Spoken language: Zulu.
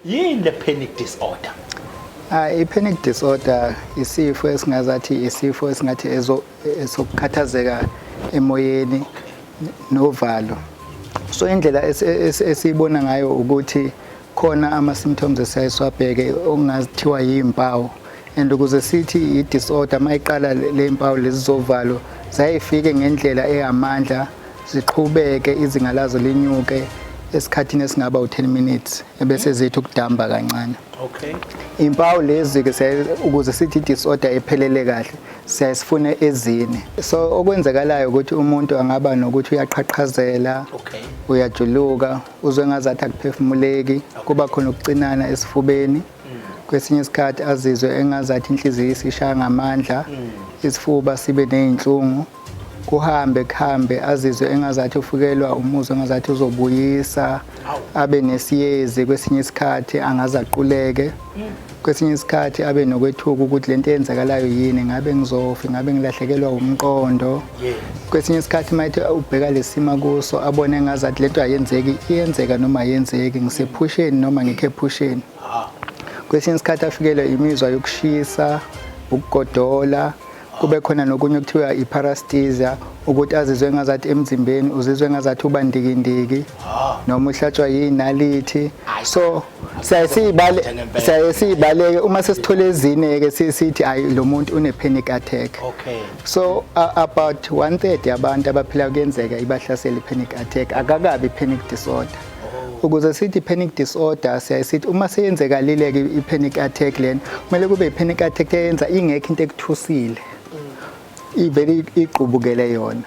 Yini le panic disorder? Ah, i-panic disorder isifo esingazathi isifo esingathi esokukhathazeka emoyeni novalo. So indlela esiyibona ngayo ukuthi khona ama-symptoms esiyaye siwabheke okungazithiwa yimpawu, and ukuze sithi i-disorder, uma iqala le mpawu lezi zovalo zayifike ngendlela eyamandla, ziqhubeke, izinga lazo linyuke esikhathini esingaba u-10 minutes, ebese zithi ukudamba kancane. Impawu lezi ke, ukuze sithi i-disorder ephelele kahle, siyaye sifune ezine. So okwenzekalayo ukuthi umuntu angaba nokuthi uyaqhaqhazela, uyajuluka, uzwe ngazathi akuphefumuleki, kuba khona ukucinana esifubeni. Kwesinye isikhathi azizwe engazathi inhliziyo isishaya ngamandla, isifuba sibe nezinhlungu. Kuhambe kuhambe azizwe engazathi ufikelwa umuzwa engazathi uzobuyisa, abe nesiyezi. Kwesinye isikhathi angaze aquleke. Kwesinye isikhathi abe nokwethuka ukuthi lento eyenzakalayo yini, ngabe ngizofa, ngabe ngilahlekelwa umqondo. Kwesinye isikhathi uma ethi ubheka lesimo kuso, abone engazathi lento ayenzeki, iyenzeka noma ayenzeki, ngisephusheni noma ngikho ephusheni. Kwesinye isikhathi afikelwe imizwa yokushisa, ukugodola, kube khona nokunye okuthiwa i-paresthesia, ukuthi azizwe engazathi emzimbeni uzizwe engazathi uba ndikindiki noma uhlatshwa yinalithi. So siyaye siyibaleke uma sesithole ezine-ke, sithi ayi, lo muntu une-panic attack. So about one third yabantu abaphila kuyenzeka ibahlasele i-panic attack, akakabi i-panic disorder. Ukuze sithi i-panic disorder, siyaye sithi uma seyenzekalile-ke i-panic attack lena, kumele kube i-panic attack eyenza ingekho into ekuthusile, ivele iqubukele yona.